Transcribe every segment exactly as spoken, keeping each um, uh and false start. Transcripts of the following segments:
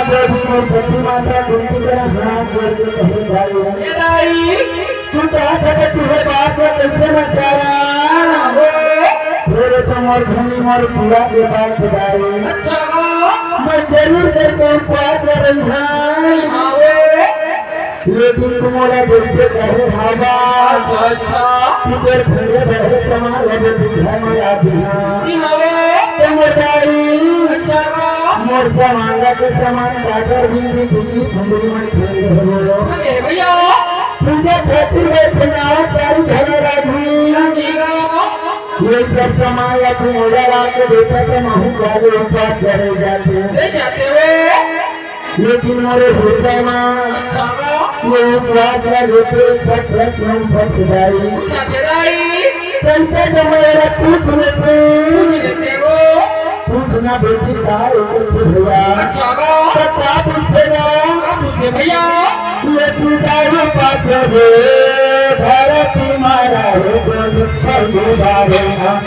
प्रभु मोर पति माता कुंती करा हाथ जोड़ के कहे, "दाई, ए दाई, तू कहा था कि तुहे बात में कैसे मत करा?" हाँ, वो। "फिर तो मोर धनी मोर पूरा के बात दाई। अच्छा। मैं जरूर करके उपवास कर रही हूँ।" हाँ, वो। "लेकिन तू मोला जैसे कहे हवा।" अच्छा, अच्छा। "तू तेरे घरे रहे समान लगे बुढ़ा में आ दिया।" हाँ, वो। "तो मोर दाई, अच्छा। मोर समान के समान काजर बिंदी टिकली फुंदरी में खेल रहे हो।" अरे भैया। "पूजा खातिर मैं पंडाल सारी घड़ा राखी।" ये सब सामान या तू मोला ला के बेटा के महू काले उपवास करे जाते हैं। ले जाते हुए। लेकिन मोरे हृदय में अच्छा। ये उपवास ला लेते एक ठो प्रश्न उठत हे दाई। पूछा के दाई। कैसे तो मैं एला पूछ लेते। पूछ लेते हो। पूछना बेटी का एक थे भैया। अच्छा। तो का पूछते ना? का पूछते भैया? ये तू दारू पास रे, धरती मारा हो, बोल, बोल, बोल, बोल।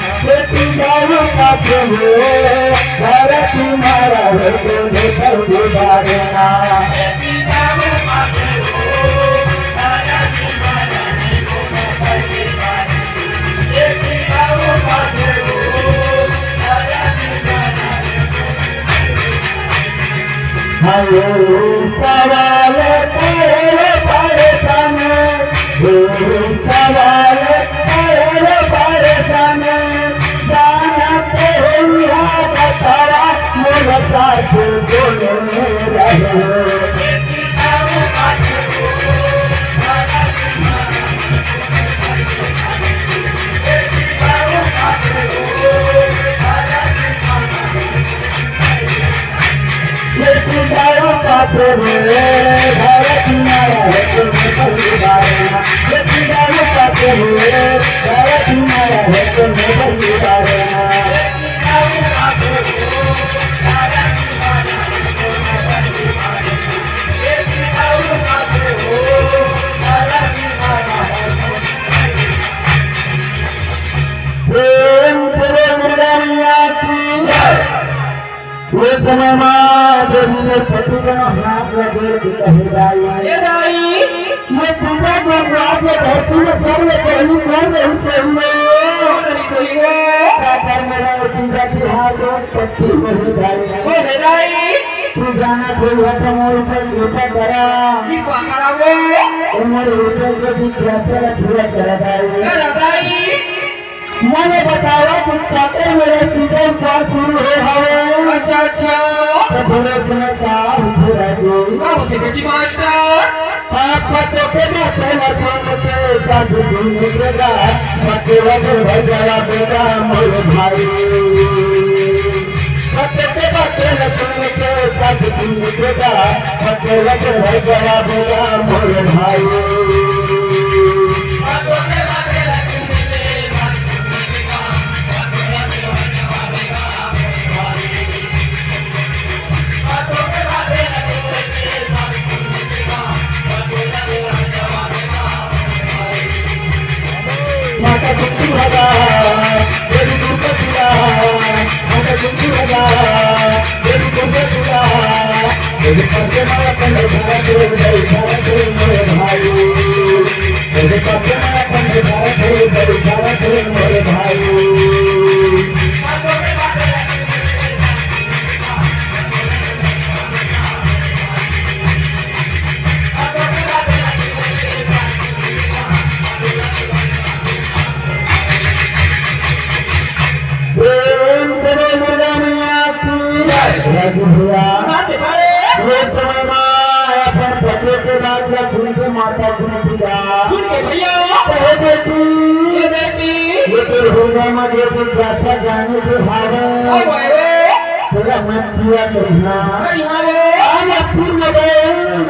सवाल करे परेशान, सवाल करे परेशान, जाना तो होइया बतावा, मोर साथ बोले रहो। प्रेम से बोल दुर्गा मैया की जय। ये समय मा देवी ने पति का हाथ लगे के कहे, "दाई, ए दाई, ये पूजा के बाद ये धरती में सब ले पहली कौन रही सही में?" कौन रही सही में? काकर मेरा ये पूजा की हाथ में पति नहीं दाई। ओ हे दाई। तू जाना कोई है तो मोर ऊपर कृपा करा। कृपा करा वो। ए मोर ऊपर के जिज्ञासा ला पूरा करा दाई। करा दाई। मैंने बताया कि काकर मेरा तीजा उपवास शुरू हो हवे। अच्छा, अच्छा। तो बोले समय का हुकुम है जी? का होते बेटी मास्टर? आप पत्ते के ना पहला सुन के सास सुन के गा, पत्ते वजन भर जरा बेटा मोर भाई। पत्ते के बात न सुन के सास सुन के गा, पत्ते वजन भर जरा बेटा मोर भाई। माता कुंती भगा, देवी दुर्गा पूजा, माता कुंती भगा, देवी दुर्गा पूजा। तेरे पत्ते मारा पंडे भरा तेरे भाई, भरा तेरे मोरे भाई। तेरे पत्ते मारा पंडे भरा तेरे भाई, भरा तेरे मोरे भाई। प्रेम से बोल दुर्गा मैया की जय। राजू भैया, हाँ, दिखा रे। ये समय मा अपन पति के बात ला सुन के माता कुंती ला। सुन के भैया। कहे, "बेटी, ये बेटी। ये तोर हृदय मा जो जिज्ञासा जाने के हावे, ओ भाई रे। तेला मत पूरा करिहा। करिहा रे। आ मत पूर्ण करे।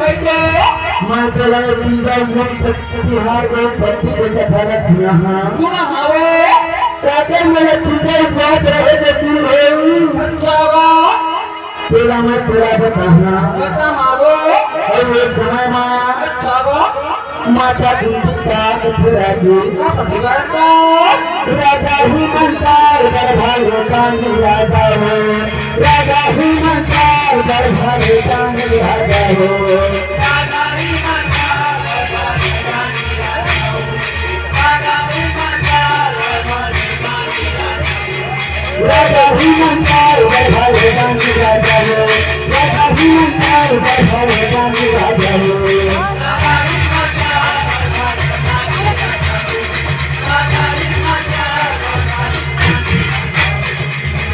कैसे? मैं तेला तीजा मन तिहार में भक्ति के कथा ला सुना हाँ। सुना हाँ रे। ताकि मेरा तीजा उपवास रहे जैसी हो। अच्छा बा। तेला मैं तेला बताहा। बता मारो। और ये समय मा अच्छा बा। माता कुंती का पति राजू। का पति राजू। राजा ही मंचार दरबार कानी राजा हो। राजा ही मंचार दरबार कानी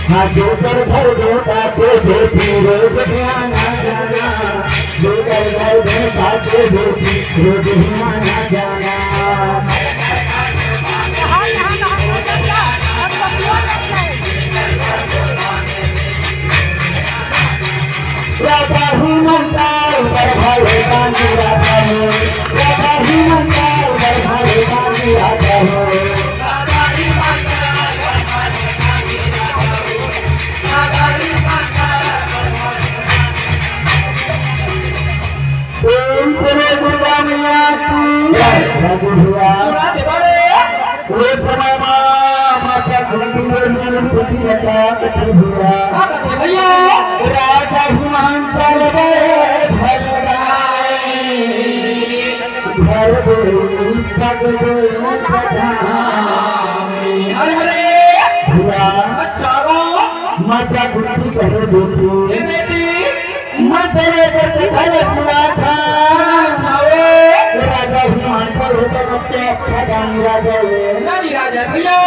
हाँ, जोकर घर जोता के बेटी रोज ध्यान आ जाना, जोकर घर जोता के बेटी रोज ध्यान आ जाना। राजा हनुमान चाल पर भले बानी राजा हो, राजा हनुमान चाल पर भले बानी राजा हो। प्रेम से बोल दुर्गा मैया की जय। रघु भैया, सुना दे बड़े। ओ समय मा माता कुंती देवी कुंती माता कुंती भैया। हाँ, कथे भैया। राजा हिमांचल गए भलगाई, घर गई पग गई पधारी। अरे, अरे। भैया, अच्छा बा। माता कुंती कहे बेटी, ए बेटी। मैं तेरे ऊपर कथा ला सुना था। हाँ, हाँ, ए। ये राजा हिमांचल होता ना, क्या अच्छा दानी राजा है। दानी राजा भैया।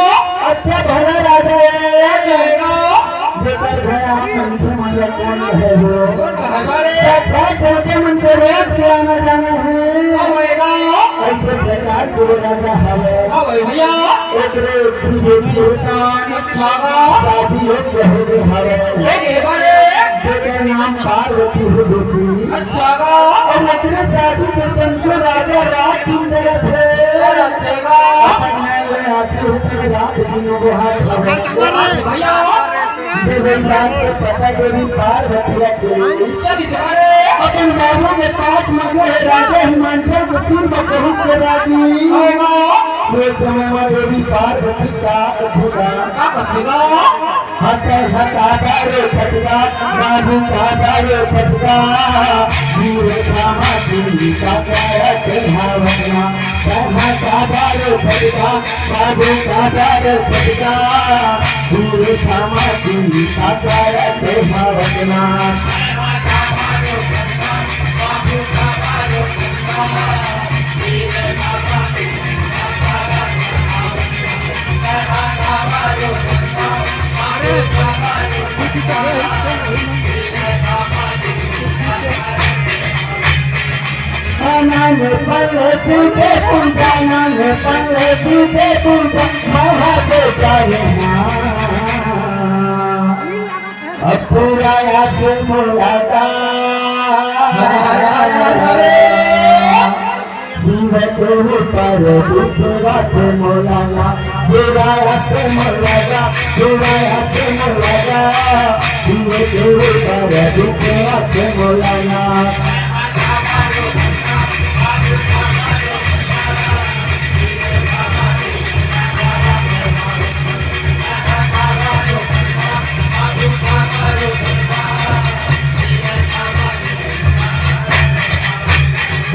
अच्छा भला राजा है। राजा है ना। जेकर घर आप मनखे मन ला कौन कहे हो। कौन कहे बारे? साक्षात देवता मन के रोज के आना जाना है। हाँ, होएगा। ऐसे प्रकार के वो राजा हवे। हाँ, भाई भैया। ओकरे एक ठो बेटी होता। अच्छा। शादी योग्य हो गए हवे। ए, ए, बड़े। जेकर नाम पार्वती हो बेटी। अच्छा। और ओकरे शादी के संसो राजा रात दिन जगत है। जगत है। अपन नैन ले आंसू होते रात दिन वो हाथ हवे। भैया। जे वही बात के पता देवी पार्वती रखे। चल इसे बड़े। अपन बाबू के पास मांगे है राजा हिमांचल को तीन बार बहुत के राजी। हाँ। वो समय में देवी पार्वती का अद्भुता। का अद्भुता? हटे हटा डालो फटका, बाबू का डालो फटका, वीर धामा की का करत भावना। हटे हटा डालो फटका, बाबू का डालो फटका, वीर धामा की का करत भावना। नाम पल्ले सूते कुंता, नाम पल्ले सूते कुंता, महादेव का है नाम। अब पूरा आस मुलाकात। शिव के ऊपर विश्वास मोलाना, पूरा आस मोलाना, पूरा आस मोलाना। शिव के ऊपर विश्वास मोलाना।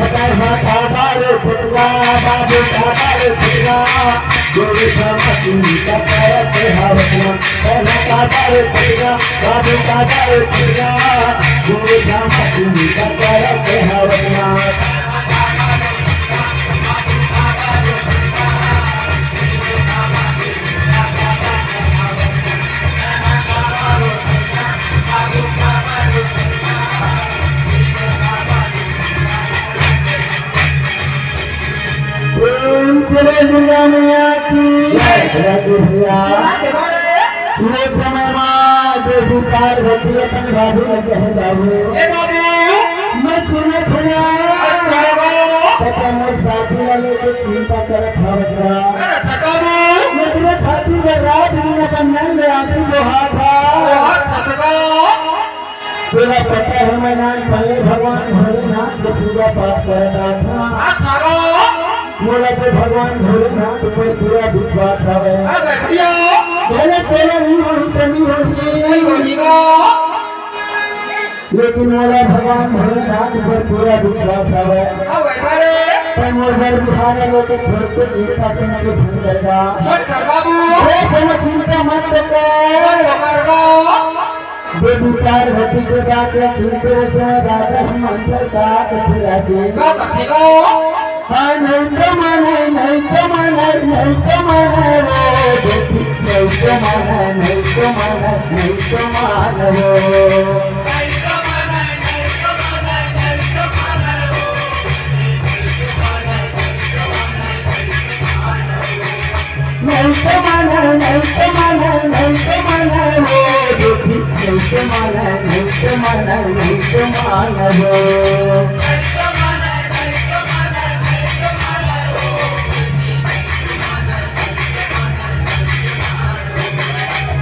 बताए माता बारे फुटका, बाबू का बारे फुटका, गुरु श्यामा सिंह का करत है हवसना। बताए माता बारे फुटका, बाबू का बारे फुटका, गुरु श्यामा सिंह का करत है हवसना। प्रेम से बोल दुर्गा मैया की जय। रघु भैया। ये समय मा देवी पार्वती अपन बाबू ने कहे, "बाबू, ए बाबू, मैं सुनत हूँ ना, अच्छा बाबू। पता मोर शादी वाले के चिंता करत हवस रा। करत हवस बाबू। एकरे खातिर मैं रात दिन अपन नैन ले आंसू बहात हूँ। बहात हवस बाबू। तोला पता है, मैं नान पहले भगवान भोलेनाथ के पूजा पाठ करत आत हूँ। हाँ, करो। मोला तो भगवान भोलेनाथ ऊपर पूरा विश्वास हवे। हाँ, बैठियो। भले तोला नहीं होही तो नहीं होही। नहीं होही ना। लेकिन मोला भगवान भोलेनाथ पर पूरा विश्वास हवय। हवय बड़े। तैं मोर बर बिहार लोग के थोड़े चिंता से नहीं भंग करगा। मत कर बाबू। अरे, तुम चिंता मत कर। मत कर बाबू। देवी पार्वती के बात ला सुनते समय राजा ही मंत्र का कथी लागे। का कथी ला? हाँ, नहीं तो माने, नहीं तो माने, नहीं तो माने वो। देवी, नहीं तो माने, नहीं तो माने, नहीं तो माने वो। नहीं तो माने, नहीं तो माने, नहीं तो माने वो। देवी, नहीं तो माने, नहीं तो माने, नहीं तो माने वो।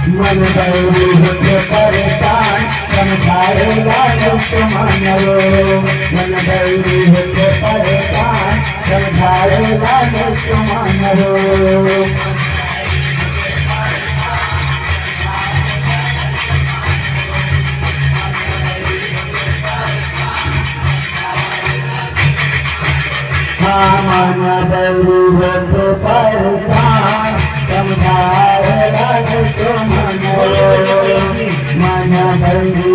मन बैरी होके परेशान, समझाएगा नहीं तो मानो। मन बैरी होके परेशान, समझाएगा नहीं तो मानो। हाँ, मन बैरी होके परेशान, समझाएगा नहीं तो मानो। मन बैरी